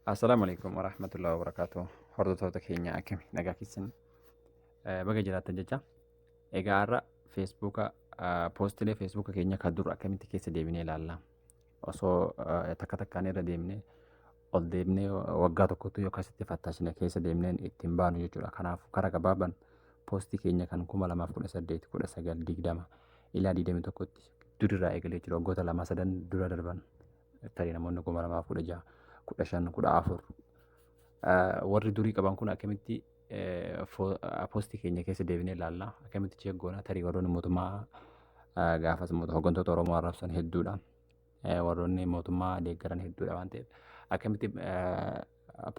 Assalaamu alaikum warahmatullahi wabarakatuh. Hordoftoota keenya, akkami nagaa keessan? Baga jiraattan jecha. Egaa har'a Feesbuuka, poostilee Feesbuuka keenya kan dur akkamitti keessa deebinee ilaalla? Osoo takka takkaan irra deemnee ol deemnee waggaa tokkotti yoo akkasitti fattaashine keessa deemneen ittiin baanu jechuudha. Kanaafuu karaa gabaabaan poostii keenya kan 2018, 19, 20 ilaa 21tti durirraa eegalee jiru, waggoota lama sadan dura darban, tarii namoonni 2016, 15, 14 warri durii qaban kun akkamitti poostii keenya keessa deebinee ilaalla? Akkamitti check goona? Tarii warroonni mootummaa gaafas hooggantoota Oromoo arrabsan hedduudha. Warroonni mootummaa deeggaran hedduudha waan ta'eef, akkamitti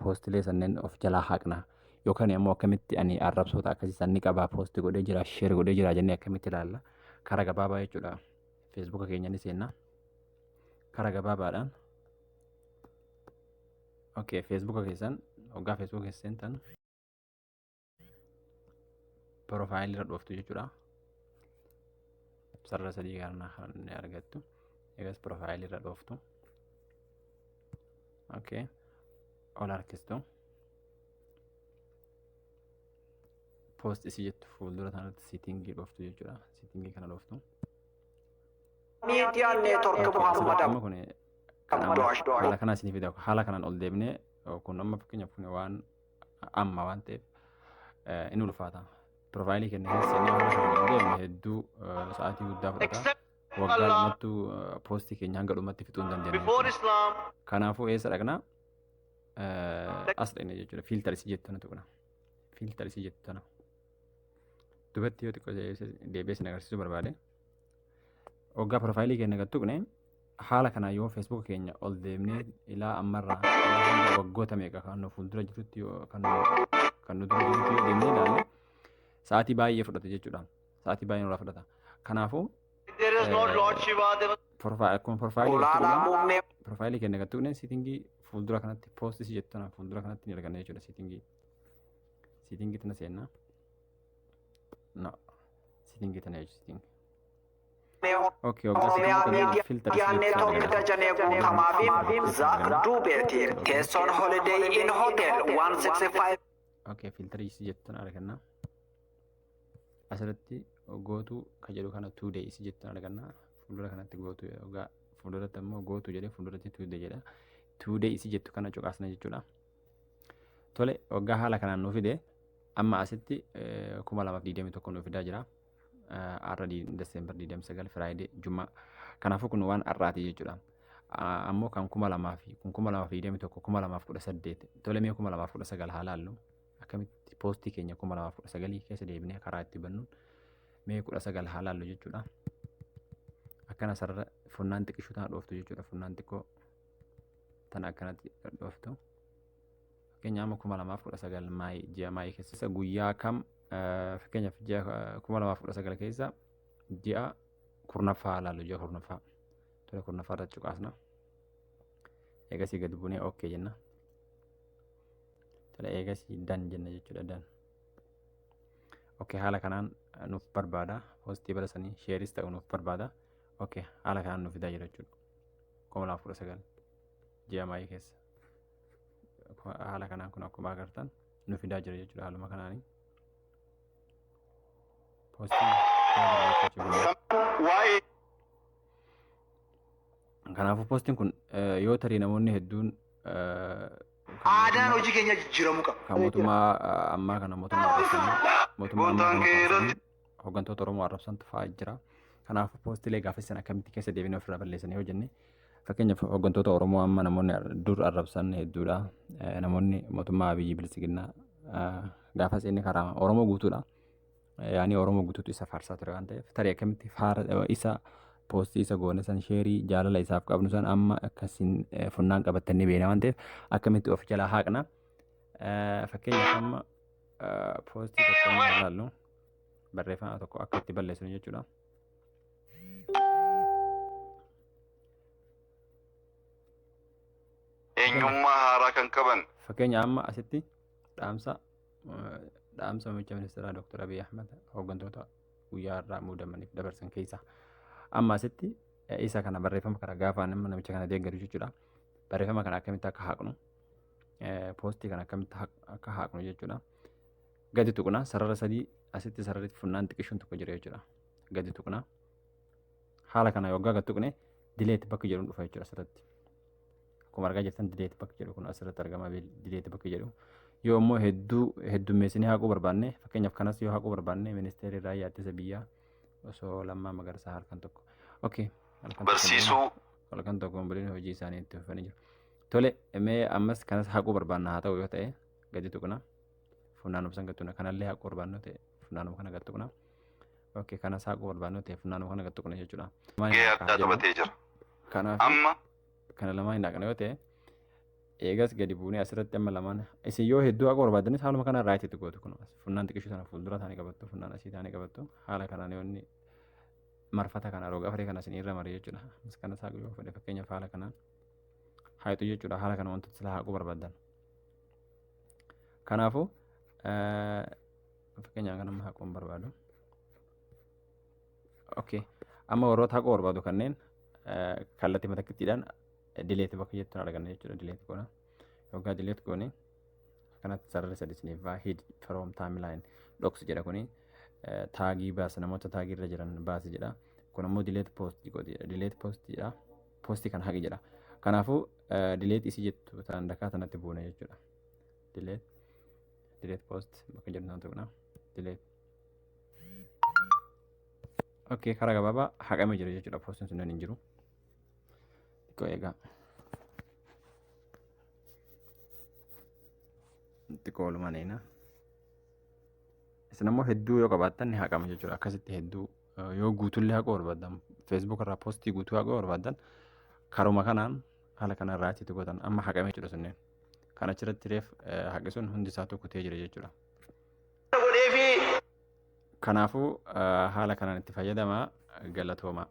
poostilee sanneen of jalaa haqna, yookaan immoo akkamitti ani arrabsoota akkasii sanni qabaa, poostii godhee jira, share godhee jira jennee akkamitti ilaalla? Karaa gabaabaa jechuudha. Feesbuuka keenya ni seenna. Karaa gabaabaadhaan. Okay, Feesbuuka keessan, hoggaa Feesbuuka keessa seentan, profaayilii irra dhooftu jechuudha. Sarara sadii kana kan ni argattu. Egas profaayilii irra dhooftu. Okay. Ol harkistu. Post isii jettu fuuldura sanatti setting dhooftu jechuudha. Setting kana dhooftu. Miidiyaa Network. Okay, Muhammad asirratti amma kun kan amma Abdoo. Haala kanaa isinii fida. Haala kanaan ol deemnee, kun amma fakkeenyaaf kun waan amma waan ta'eef inni ulfaata. Profaayilii keenya keessa seennee haala kanaan ol deemne hedduu sa'aatii guddaa fudhata. Waggaa lamattuu poostii keenya hanga dhumatti fixuu hin dandeenyu Before jechuudha. Islam, Kanaafuu eessa dhaqnaa? As dhaqna jechuudha. Filter isii jettu tana tuqna. Filter isii jettu tana. Dubatti yoo xiqqoo deebi'ee isin agarsiisuu barbaade. Waggaa profaayilii keenya gad tuqne, haala kanaan yoo Feesbuuk keenya ol deemnee ilaa ammarraa ilaa hanga waggoota meeqa kan nu fuuldura jirutti, yoo kan nu dura jirutti yoo deemnee ilaalle, sa'aatii baay'ee fudhata jechuudha. Sa'aatii baay'ee nurraa fudhata. Kanaafuu there is not Lord Shiva, there was akkuma profaayilii gad Olaanaa tuqne, muummee profaayilii keenya gad tuqne, setting fuuldura kanatti, poostii jettu tana fuuldura kanatti ni arganna jechuudha. Setting tana seennaa. No. Setting tana jechuudha, setting. Okay, waggaa Oromiyaa setting tana filter Miidiyaa isii jettu Network arganna. Dajanee Guutamaa fi Zaak Duubeeti. Teessoon Holiday Inn Hotel 165. Okay, filter isii jettu tana arganna. Asirratti go to ka jedhu kana, today isii jettu tana arganna. Fuuldura kanatti go to, waggaa fuulduratti ammoo go to jedhee fuulduratti today jedha. Today isii jettu kana cuqaasna jechuudha. Tole, waggaa haala kanaan nuu fide, amma asitti 2021 nuu fidaa jira. Har'a Desembar 29, Friday, Jumaa. Kanaafuu kun waan har'aati jechuudha. Ammoo kan kuma lamaa fi kun 2021, 2018, tole, mee 2019 haa laallu. Akkamitti poostii keenya 2019 keessa deebinee karaa itti bannuun mee 19 haa laallu jechuudha. Akkana sarara funnaan xiqqishuu tana dhooftu jechuudha. Funnaan xiqqoo tana akkanatti dhooftu. Fakkeenya amma 2019 maayii, ji'a maayii keessa guyyaa kam, fakkeenyaaf ji'a 2019 keessa ji'a 10ffaa haa laallu, ji'a 10ffaa. Tole, 10ffaa irratti cuqaasna. Eegasii gadi buunee okay jenna. Tole, eegasii done jenna jechuudha, done. Okay, haala kanaan nuuf barbaada. Poostii bara sanii share is ta'u nuuf barbaada. Okay, haala kanaan nuuf fidaa jira jechuudha. 2019 ji'a maayii keessa. Haala kanaan kun akkuma agartan nu fidaa jira jechuudha haaluma kanaanii. Poostii jechuudha. Waa'ee Kanaafuu poostiin kun yoo tarii namoonni hedduun kan Aadaan mootummaa hojii keenya jijjiiramuu qaba. kan mootummaa ammaa kana mootummaa arrabsanii, mootummaa ammaa kana faarsanii, hooggantoota Oromoo arrabsantu fa'aa jira. Kanaafuu poostilee gaafas san akkamitti keessa deebinee ofirraa balleessanii yoo jenne, fakkeenyaaf hooggantoota Oromoo amma namoonni dur arrabsan hedduudha. Namoonni mootummaa Abiyyi Bilisiginnaa gaafas inni karaa Oromoo guutuudha. Yaani Oromoo guutuutu isa faarsaa ture waan ta'eef, tarii akkamitti faara isa poostii isa goone san, share jaalala isaaf qabnu san amma akkasiin funnaan qabattanii beena waan ta'eef, akkamitti of jalaa haaqna? Fakkeenyaaf amma poostii tokko ni ilaallu, barreeffama tokko akka itti balleessinu jechuudha. Eenyummaa haaraa kan qaban. Fakkeenya amma asitti dhaamsa muummicha ministeeraa Dr. Abiy Ahmed hooggantoota guyyaa har'aa muudamaniif dabarsan keessa amma asitti isa kana, barreeffama kana, gaafa nama namicha kana deeggaru jechuudha. Barreeffama kana akkamitti akka haqnu Poostii kana akkamitti akka haqnu jechuudha. Gadi tuqna, sarara sadii asitti sararri funnaan xiqqishuun tokko jira jechuudha. Gadi tuqna. Haala kana yoggaa gad tuqne delete bakki jedhu dhufa jechuudha asirratti. Akkuma argaa jirtan delete bakki jedhu kun asirratti argama, delete bakki jedhu. Yoo immoo hedduu heddummeessinee haquu barbaanne, fakkeenyaaf kanas yoo haquu barbaanne, Ministeerri Raayyaa Ittisa Biyyaa osoo Lammaa Magarsaa halkan tokko. Okay. Halkan tokko Barsiisuu. Halkan tokko hin hojii isaanii itti fufanii jiru. Tole, mee ammas kanas haquu barbaanna haa ta'u yoo ta'e, gadi tuqna. Funnaanuma san gad tuqna. Kanallee haquu barbaannu ta'e, funnaanuma kana gad tuqna. Okay, kanas haquu barbaannu ta'e, funnaanuma kana gad tuqna jechuudha. Gahee addaa taphatee jira. Kanaaf Amma kana lamaan hin haqna yoo ta'e, eegas gadi buunee asirratti amma lamaan isin yoo hedduu haquu barbaaddanis haaluma kana right itti gootu. Kun funnaan xiqqishuu sana fuuldura taanii qabattu, funnaan asii taanii qabattu, haala kanaan yoo inni marfata kana roga afarii kana isin irra mari jechuudha. Ammas kanas haquu yoo fedhe, fakkeenyaaf haala kanaan haqxu jechuudha, haala kana wantoota sila haquu barbaaddan. Kanaafuu fakkeenyaaf kan amma haquu hin barbaadu. Okay. Amma warroota haquu barbaadu kanneen kallattii matakkittiidhaan delete bakka jettuun arganna jechuudha. Delete goona. Yoggaa delete goone akkanatti sararri sadi isiniif ba'a. Hide from timeline, dhoksu jedha kuni. Taagii baasa, namoota taagii irra jiran baasi jedha. Kun ammoo delete post godhi jedha. Delete post jedha. Postii kana haqi jedha. Kanaafuu delete isii jettu ta'an dakaa tanatti buuna jechuudha. Delete post bakka jedhu sana tuqna. Delete. Okay, karaa gabaabaa haqamee jira jechuudha. Postiin sun hin jiru. Xiqqoo eegaa. Xiqqoo oolumaan eena. Isin ammoo hedduu yoo qabaattan ni haqama jechuudha. Akkasitti hedduu yoo guutuullee haquu barbaaddan, Facebook irraa postii guutuu haquu barbaaddan, karuma kanaan haala kanaan right itti gootan. Amma haqamee jechuudha sunneen. Kan achirratti reef haqi sun hundi isaatu kutee jira jechuudha. Godhee fi Kanaafuu haala kanaan itti fayyadamaa, galatoomaa.